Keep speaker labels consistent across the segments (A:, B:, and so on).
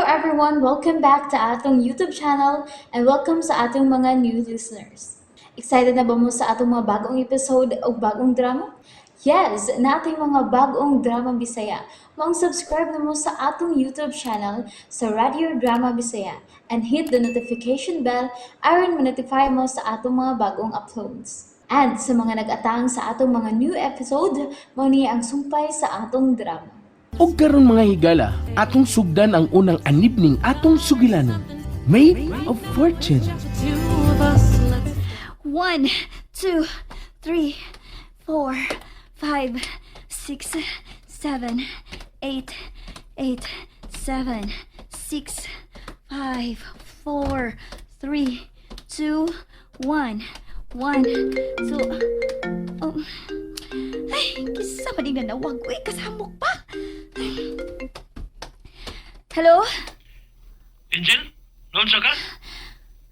A: Everyone! Welcome back to atong YouTube channel and welcome sa atong mga new listeners. Excited na ba mo sa atong mga bagong episode o bagong drama? Yes, naa tay mga bagong drama Bisaya. Maong subscribe na mo sa atong YouTube channel sa Radio Drama Bisaya and hit the notification bell aron ma-notify mo sa atong mga bagong uploads. And sa mga nag-atang sa atong mga new episode, mao ni ang sumpay sa atong drama.
B: Og karon, mga higala, atong sugdan ang unang anib ning atong sugilanon, Maid of Fortune.
C: One, two, three, four, five, six, seven, eight, eight, seven, six, five, four, three, two, one, one, two. Oh. Ay, kinsa man ning nanawag. Uy, kasamok pa. Ay. Hello?
D: Angel? Naunsa ka?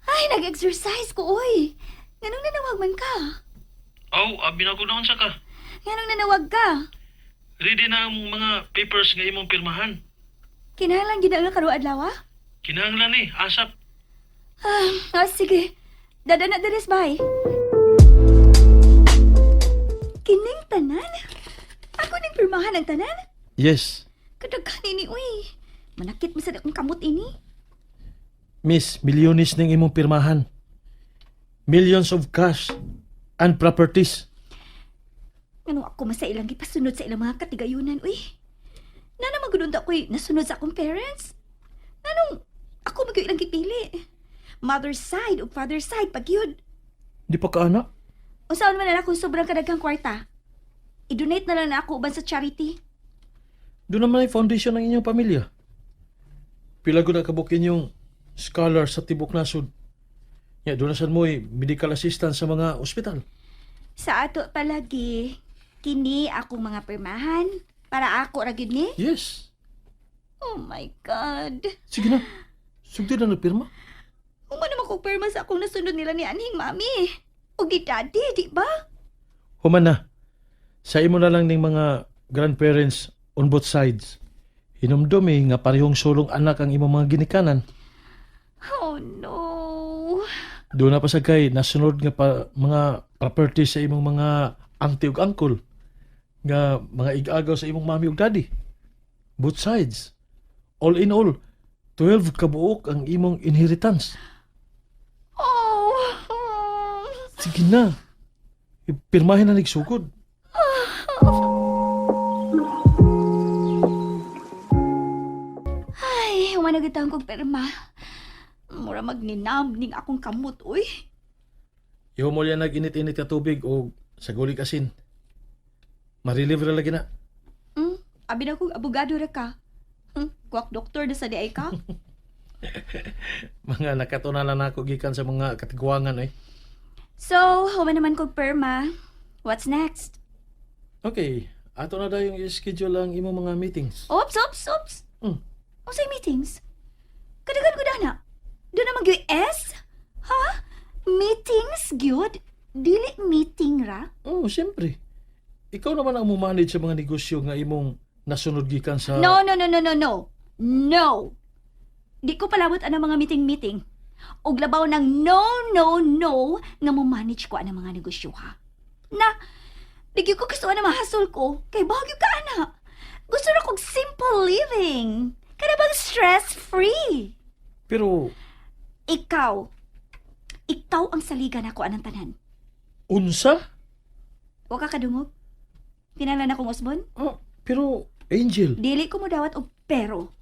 C: Ay, nag-exercise ko, uy. Nganong nanawag man ka?
D: Aw, abi na ko naunsa ka.
C: Nganong nanawag ka?
D: Ready na ang mga papers nga imong pirmahan.
C: Kinahanglan gyud na karong adlaw?
D: Kinahanglan ni, ASAP.
C: Ah, sige. Dada na diri sa bahay. Kining tanan? Ako ning pirmahan ang tanan?
D: Yes.
C: Kadaghan ini, uy. Manakit man sad akong kamot ini.
D: Miss, milyones ning imong pirmahan. Millions of cash and properties.
C: Nganong ako man sa ilang gipasunod sa ilang mga katigayunan, uy? Naa man gud unta ko'y nasunod sa akong parents. Nganong ako man ilang gipili? Mother's side o father's side pag yun.
D: Di pa ka ana?
C: Unsaon man na kung sobrang kadaghang kwarta? I-donate na lang nako uban sa charity.
D: Duna man ay foundation ng inyong pamilya. Pila gud na kabuok inyong scholar sa tibok nasod. Ya, duna sad mo'y medical assistant sa mga ospital.
C: Sa ato palagi, kini akong mga pirmahan para ako ra gyud ni.
D: Yes.
C: Oh my God.
D: Sige na. Sugdi na nagpirma.
C: Human naman kong pirma sa akong nasunod nila ni anhing mami. O ni daddy, di ba?
D: Human na. Sa imo na lang ning mga grandparents on both sides. Hinumdumi nga parehong sulong anak ang imong mga ginikanan.
C: Oh no.
D: Duna pa sa kay nasunod nga pa, mga properties sa imong mga auntie ug uncle nga mga ig-agaw sa imong mami ug daddy. Both sides. All in all, 12 kabuok ang imong inheritance.
C: Oh.
D: Sige na. Pirmahin na nagsugod.
C: Ay, human na gyud kog pirma. Mura magninam ning akong kamot, uy.
D: Ihumol yan nag-init-init ka tubig o sa gulik asin. Ma-relieve ra lagi na.
C: Abi na kong abogado ra ka. Quack doktor na sa diay ka.
D: Mga nakatunalan nako gikan sa mga katiguangan eh.
C: So, human naman kog pirma. What's next?
D: Okay, ato na dayong i-schedule ang imong mga meetings.
C: Oops, oops, oops. Unsay meetings? Kadaghan ko na. Duna man gyud S? Ha? Meetings gyud? Dili meeting ra?
D: Oh, siyempre. Ikaw naman ang mo-manage sa mga negosyo nga imong nasunod gikan sa.
C: No, no, no, no, no, no. No. Di ko palabot ang mga meeting-meeting. Og labaw ng no, no, no nga mo manage ko ang mga negosyo ha. Na, di gyud ko gusto na mahasol ko. Kay bagyo ka ana. Gusto na kog simple living. Kana bang stress-free?
D: Pero
C: Ikaw. Ikaw ang saligan ako anang tanan.
D: Unsa?
C: Wa ka kadungog? Kinahanglan akong usbon?
D: Oh, pero Angel,
C: Dili ko mo dawat og pero.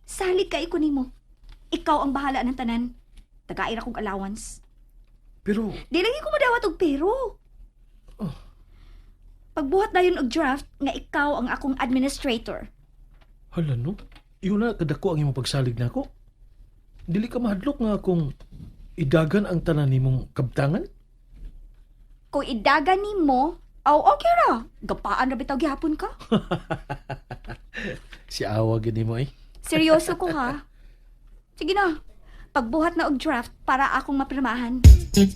C: Salig kay ko nimo. Ikaw ang bahala ng tanan. Tagain akong allowance.
D: Pero
C: Dili lagi ko mo dawat og pero.
D: Oh.
C: Pagbuhat dayon og draft nga ikaw ang akong administrator.
D: Hala no. Ingon na kadako ang imong pagsalig nako. Dili ka mahadlok nga kung idagan ang tanan nimong kabtangan?
C: Kung idagan nimo, aw okay ra. Gapaan ra bitaw gihapon ka.
D: Si awa gyud nimo eh.
C: Seryoso ko ha. Sige na. Pagbuhat na og draft para akong mapirmahan. Ay,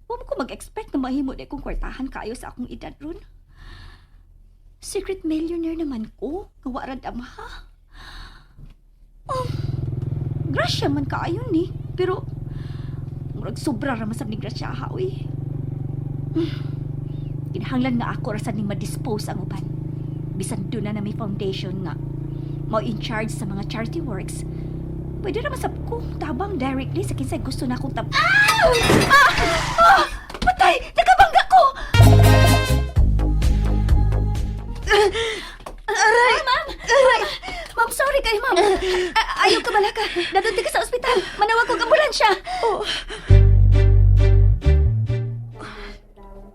C: wa mo ko mag-expect na mahimo na kong kwartahan kaayo sa akong edad ron. Secret millionaire naman ko. Gawa ra dama. Oh, grasya man kaayo ni. Pero, murag sobra ra masab ni grasya ha, uy. Kinahanglan nga ako ra sad ning ma-dispose ang uban. Bisan doon na may foundation nga mao in charge sa mga charity works. Pwede ra masab ko tabang directly sa kinsay gusto na akong tab. Ah! Ah! Ah! Patay! Nakabangga ko! Aray! Ma'am! Aray! Ma'am, sorry kayo, ma'am. Ayaw ka bala ka. Dadunti ka sa ospital. Manawag kong ambulansya.
E: Oh.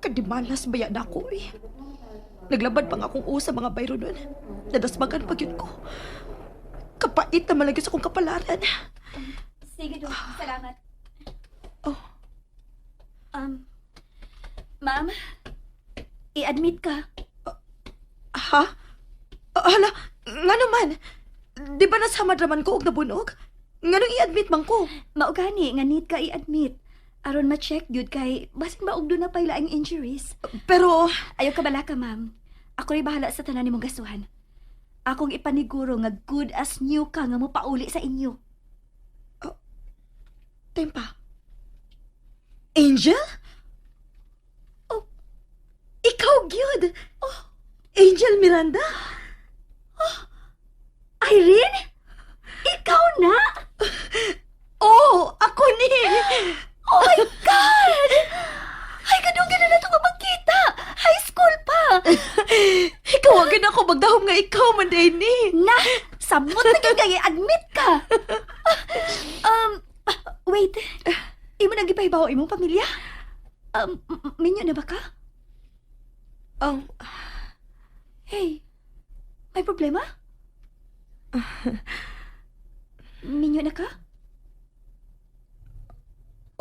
E: Kadimalas ba yan ako eh? Naglabad pa nga akong usa mga bayro nun. Nadasmagan pa yun ko. Kapait na malagi sa akong kapalaran.
C: Sige, Dok. Salamat.
E: Oh.
C: Ma'am, i-admit ka.
E: Ha? Ah, hala, nga naman. Di ba nasamad raman ko og nabunog? Nganong i-admit man ko?
C: Maugani nga need ka i-admit. Aron ma-check gyud kay basin ba og doon na pala ang injuries.
E: Pero,
C: Ayaw ka bala ka, ma'am. Ako rin bahala sa tanan nimong gasuhan. Akong ipaniguro nga good as new ka nga mo pauli sa inyo.
E: Tempa. Angel? Oh, ikaw gyud. Oh, Angel Miranda?
C: Irene? Ikaw na?
E: Oh, ako ni.
C: Oh my God! Ay, kadunggan na nato nga magkita! High school pa!
E: Ikaw ang ako magdahom nga ikaw man day ni.
C: Na! Samot na gyud kay admit ka! Um, wait. Imo nang gipahibaw imong pamilya? Minyo na ba ka?
E: Oh,
C: Hey, may problema? Minyo na ka?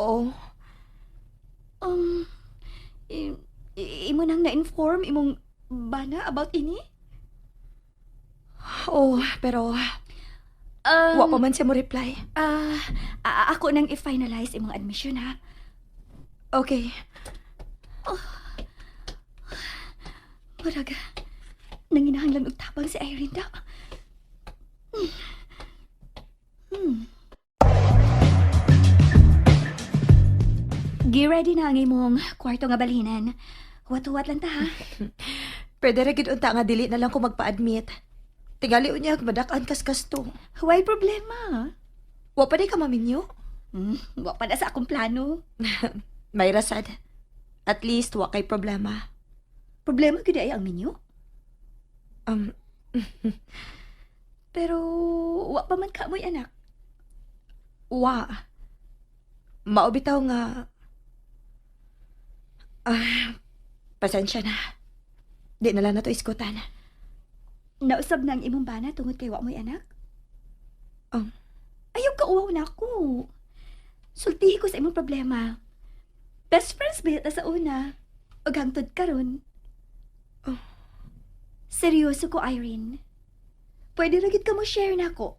E: Oh.
C: Imo nang na-inform imong bana about ini?
E: Oh, pero wa pa man siya mo reply.
C: Ah, ako nang i-finalize imong admission ha.
E: Okay.
C: Murag, nanginahanglan og tabang si Irene daw. Gi-ready na ang imong kwarto nga balhinan. Huwat-huwat lang ta ha.
E: Pwede ra gid unta nga dili na lang ko magpa-admit. Tingali unya madak-an kas kasto.
C: Way problema.
E: Wa pa di ka maminyo?
C: Wa pa na sa akong plano.
E: May rasad. At least wa kay problema.
C: Problema gyud ay ang minyo. Pero wa pa man ka mo'y anak.
E: Wa. Mao bitaw nga. Ah, pasensya na. Di na lang na to iskutan.
C: Nausab na ang imong bana tungod kay wa mo'y anak? Ayaw ka uwaw na ako. Sultihi ko sa imong problema. Best friends ba ta sa una? Og hangtod karon.
E: Oh.
C: Seryoso ko, Irene. Pwede ra gid ka mo share nako.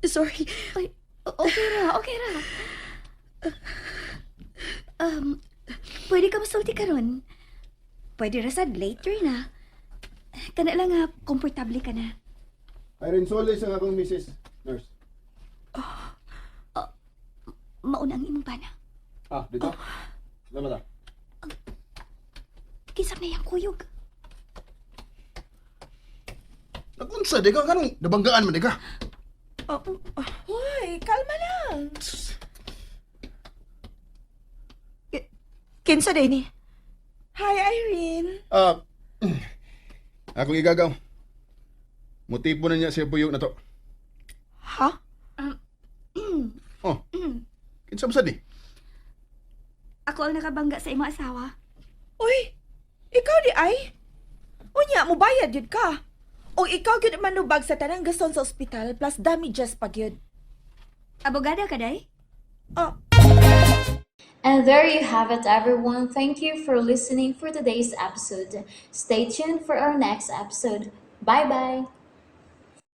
E: Sorry.
C: Ay, okay ra, okay ra. Pwede ka masulti karon. Pwede ra sad later na. Kana lang nga, komportable ka na.
F: Irene Solis ang akong misis, nurse.
C: Mauna ang imong bana.
F: Ah, dito? Salamat ah.
C: Kinsam na yang kuyog.
F: Nakunsa, di ka? Kanong nabanggaan man, di ka?
E: Oh, oh. Hoy, kalma lang. Kinsa day ni? Hi, Irene.
F: Ah, akong igagaw. Motibo na niya siya puyo na to.
E: Ha?
F: Oh, kinsa ba sad ni?
C: Ako ang nakabangga sa imong asawa.
E: Uy, ikaw di ay? Unya, mubayad yun ka. O ikaw gyud manubag sa tanang gaston sa ospital plus damages pa gyud.
C: Abogada ka, day?
E: Oh,
A: And there you have it, everyone. Thank you for listening for today's episode. Stay tuned for our next episode. Bye bye.